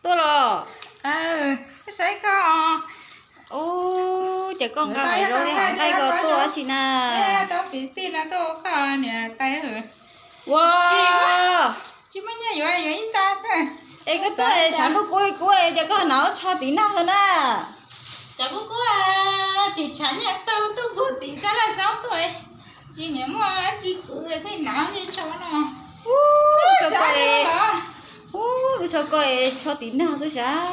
Tuaj los. Saib koj. Ub, ces koj nqa hauv zaub li hauv nqaij ko tuaj dab tsi na? Tau piv xij no tuaj ua koj niam tais. Ua, tsis muaj nyiaj yuav, yuav ib nta xwb. Es koj tuaj tshav ntuj kub kub ces koj hnav tsho tiv nag xwb na. Tshav kub kub tim tshav nyiaj tau tuaj puag tim tab laj xaub tuaj. Tsis niam muaj tsis kwv thiaj hnav li tsho no. Ub, lub tsho ko, tsho tiv nag xwb sav.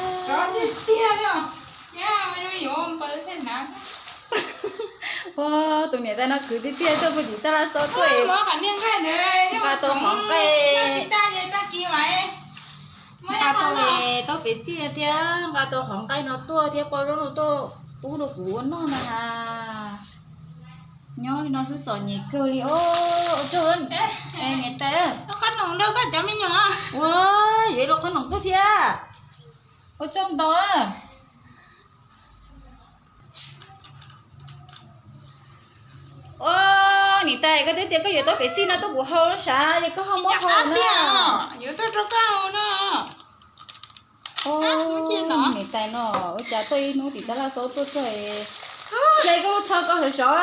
Ua, tus niam tais no khwv tiag tiag tuaj puag tim tab laj xaub tuaj. Nqa tau qhov nqaij, nqa tau tau piv xij thiab nqa tau qhov nqaij no tuaj thiab poj zaub no tuaj pub rau kuv ua noj na has. Nyob li no xwb txom nyem kawg li os. Ua tsaug, niam tais. Ua, yuav ib lub qhob noom tuaj thiab. Ua tsaug ntau. Ua, niam tais, koj twb tias koj yuav tau piv xij no tuaj kuv hau sav, es koj ho muab hau na. Yuav tuaj rau koj hau no. Niam tais no ua cas tuaj ib hnub tim tab laj xaub tuaj txog, hle koj lub tsho ko sov sov.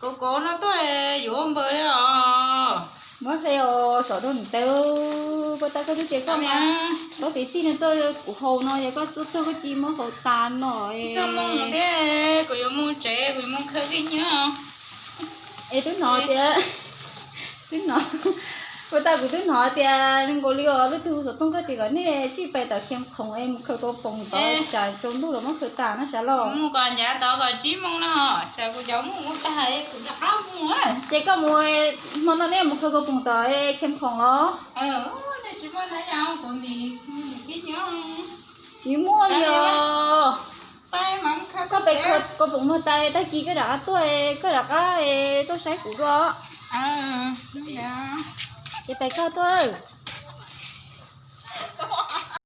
Kauv kauv no tuaj yuav npaws li os. Muab hle os, sov rau niam tais. Puag ta koj twb tias koj tau piv xij no tuaj kuv hau no, yog koj tuaj txog koj cia muab hau tas no. Txog mus thiab, kuv yuav mus tsev, kuv yuav mus khaws kij nyob. Es twb hnov tias, twb hnov, puag ta kuv twb hnov tias zoo nkaus li os, leej twg hu xov tooj koj tias kom nej tsij pais tom Khiam Khoom es mus khaws kauv poom tod, tsam tsaus ntuj los muab khaws tas na sav los. Mus kom ncav tod kom tsib moos no, tsam kuv cov mus mus tag kuv rov qab mus. Ces koj mus, hmo no nej mus khaws kauv poom tom Khiam Khoom los? Tsis muaj li os. Koj pais khaws kauv poom muag tas tag kis koj rov qab tuaj, koj rov qab tuaj saib kuv dua. Ces pais koj tuaj.